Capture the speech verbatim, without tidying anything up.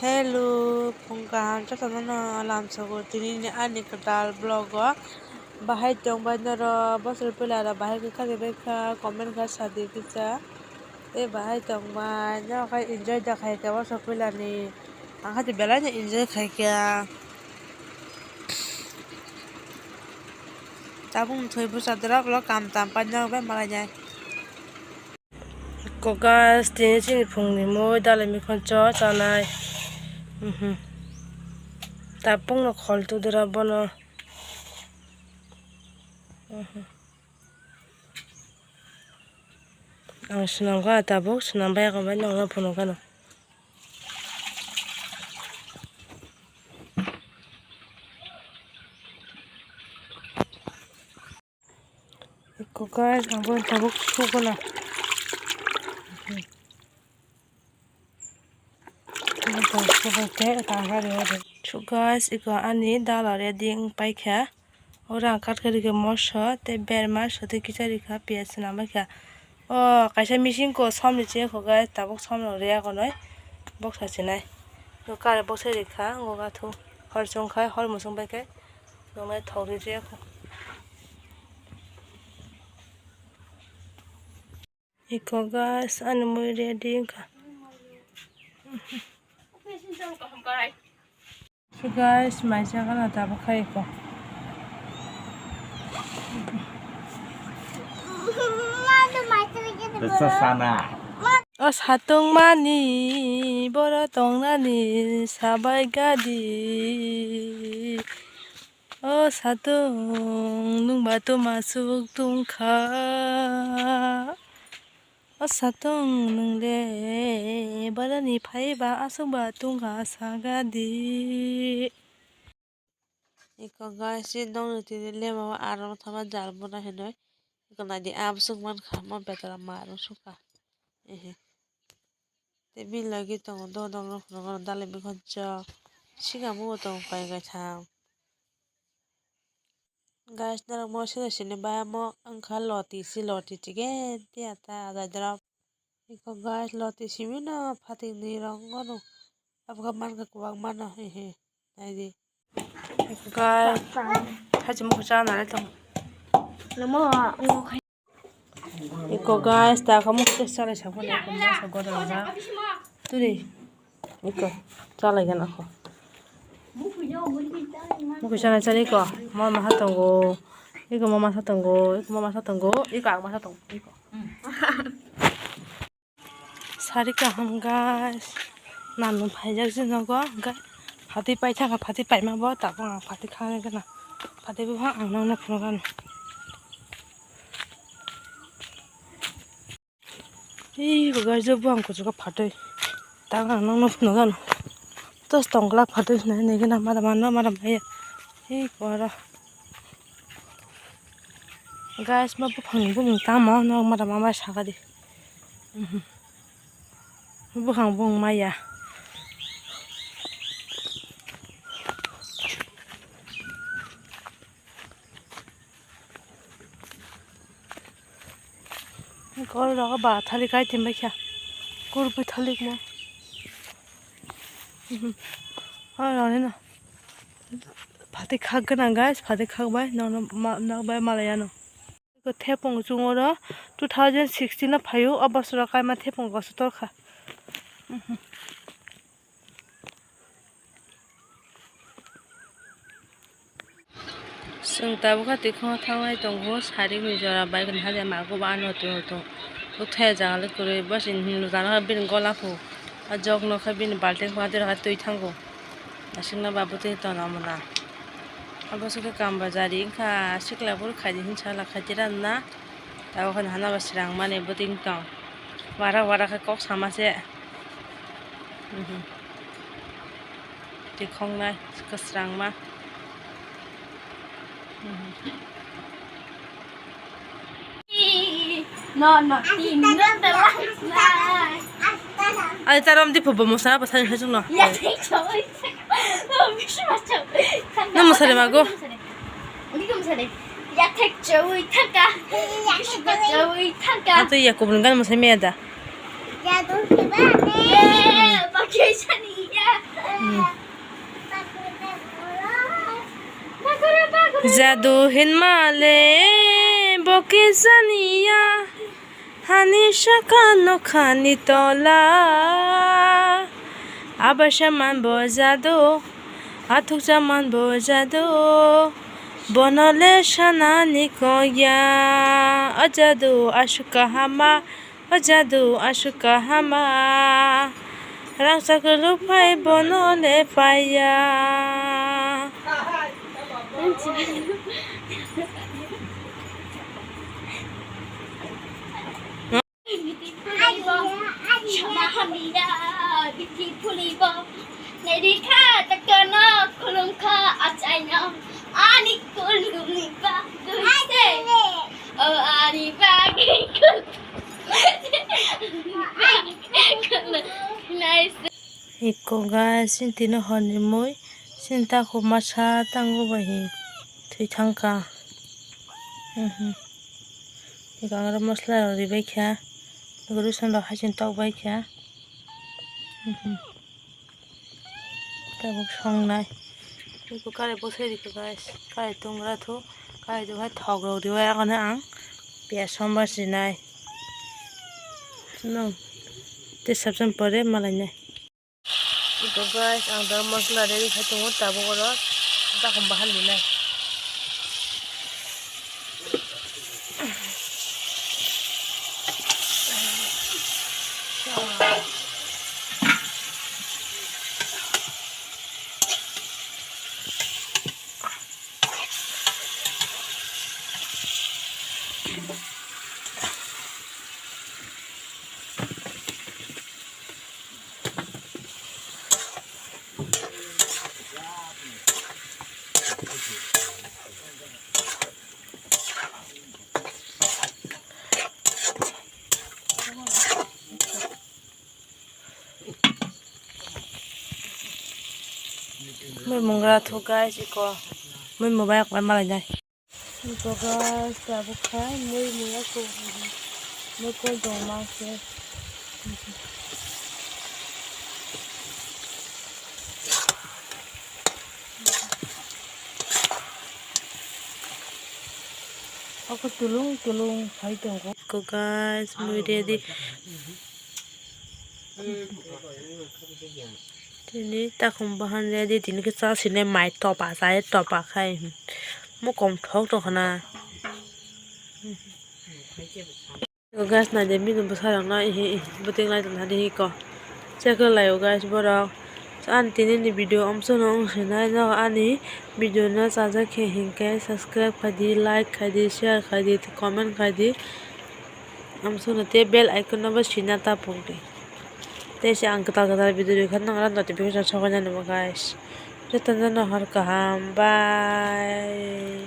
Hello, phung kaham jotono no lamsogo tini ni ani kwtal vlog o. Bahai tongbai norok bosor puila rok bahai khe kha khe bai kha comment kha sadi kisa. Tei bahai tongbai norok khai enjoy da khai khe bosor puila ni. Ang khe belai no enjoy khai kha. Tabuk thwi bwsa dwrap ulo kam tam pai norok bai malai nai. Eko guys, tini chini phungni mui dalai mikhon cho chanai. Mhm. Tabukno khol tudura bono. Mhm. Ang swnamkha tabuk, swnambai ako bai nokno phunukgano. Eko guys, ang bo tabuk suguna. So guys, eko ani dal ore ding paikha. Oro ang kat khe rikha moso tei berma sotwi kisa rikha piyaj swnam baikha. O kaisa machine ko somni che kho guys, tabuk somno riya konoi boksa chinai. Kare boksa rikha, ang athu hor chong khai hor muchung bai khe nongnai thok ri riya kho. Eko guys, ani mui ready wngkha. So guys, mai chakana tabuk khai eko. Sana. O satung mani boro tongnani sabai gadi. O satung nwng ba tuma suk tungkha. O satung nwng le barani phai ba aswk ba tungkha saga di. Eko guys, si nokni tini lema o arong thama jal bona hinoi. Eko nai di, ah, bwswk mankha, mo betara ma arong sukha. Ehe. Tei bini logi tongo dodok rok phunukgo dalai mikhon chwk. Sikamo bo tongo pai kaitham. Guys, norok mo sini sini bai mo wngkha loti si loti chigen tiya ta ajai drop. Eko guys, loti simi no phatik ni rok wngkha no. Abo khe mankha kwbangma no, hehe. Naidi. Guys, hachi mukhu cha nai tong. Namo, ngo khai. Eko guys, ta kha mukhu cha lai sa phone, eko masa godal ga. Turi. Eko, cha lai gana kho. Mukhu cha nai cha eko, mo ma ha tongo. Eko mo ma sa tongo, eko mo ma sa tongo, eko ang ma sa tongo, eko. Sari kaham guys, nanu phaijak se nogo, hwnkhe phatwi paithaka, phatwi paima bo tabuk ang phatwi khana gana, phatwi buphang ang nokno phunukgano. Ee, bo guys, bo ang kuchugo phatwi, tabuk ang nokno phunukgano. Tos tongglak phatwi hinwi nigena madam ano madam maya, ee, oro. Guys, ma buphang ni bumung tamo, nok mada mama saka di. Mhm. Buphang bung maya. Kol rogo ba thalik kai tin bai kha. Kurbi thalik mo. Mhm. Oi, roni no. Phatwi khak gana, guys, phatwi khak bai, nok, nok bai malai ano. Thepung chungo ro two thousand sixteen no phaio, o bosoro kaima thepung koso torkha. Chwng tabuk kha twi khongo thanglai tongo, sarik ni jora bai khe hade mago ba ano tongo tongo. Bwthai jaga le kwrwi, bo se hinwi jana bini gola pho. O jok nokha bini balting pho, adera khe twi thango. Aswkno ba bwtwi tongna mona. Abo se khe kambajari wngkha, sikla buru khaidi hinwi sala khaidi rw na. Tabuk khe hana ba swrang mani bwtwi wng tong. Wara wara khe kok sama se. Mhm. Twi khongnai kwsrangma. Mhm. No, no, tin, no, the last night. Ani tarom di phobo mosa pa sani hajung no. Ya, thik choi. No, bisi ma choi. No, mosa de mago. Ani ko mosa de. Ya, thik choi, thaka. Bisi ma choi, thaka. Ato ya kubun gan mosa me da. Ya, do ba ne. Eh, pa ke sani ya. Jadu hinmale bo kisa niya, hani saka nokhani tola. Abaisa man bo jadu, athuksa man bo jadu, bono le sanani kok ya. O jadu aswk kahama, o jadu aswk kahama, rangchak kwlwk phai bono le paiya. Ani kulumni bagwi se. O ani bagwi kulumni se. Iko guys, sini tino horni mui, sini takhuk masa tango bai hi thwi thangkha. Mhm. Iko ang oro masla rok ribai kha, iko rosong rok hasing tok bai kha. Mhm. Tabuk songnai. Eko karai bwsai rikha guys. Karai tongra thu. Karai tongkha thok rok riwai, akhano ang piyaj sombar sinai. Nung tei sabjang pore malainai. Eko guys, ang da masla ready khai tongo, tabuk oro takhum bahar linai. Mui mungra thu guys, iko mui mubai malai nai. Iko guys, tabuk khai mui muya ko mui ko doma se. Ako tulung tulung khai tongo. Iko guys, mui ready. Tini takhum bahan ready, tini khe cha sini mai topa chai, topa khai. Mukom thok tongkha na. Guys, naidi bini bwsarokno ehe, ehe, bwtwi lai tongkha di hiko. Check khlai o guys, borok. Ani tini ni video amsano wng sinai no, ani video no chajak khe hinkhe subscribe khai di, like khai di, share khai di, comment khai di. Amsano tei bell icon no bo sina ta pok di. Tei se ang kwtal kwtal video rikha nang notification sokainani bo guys. Jotono hor kaham, bye.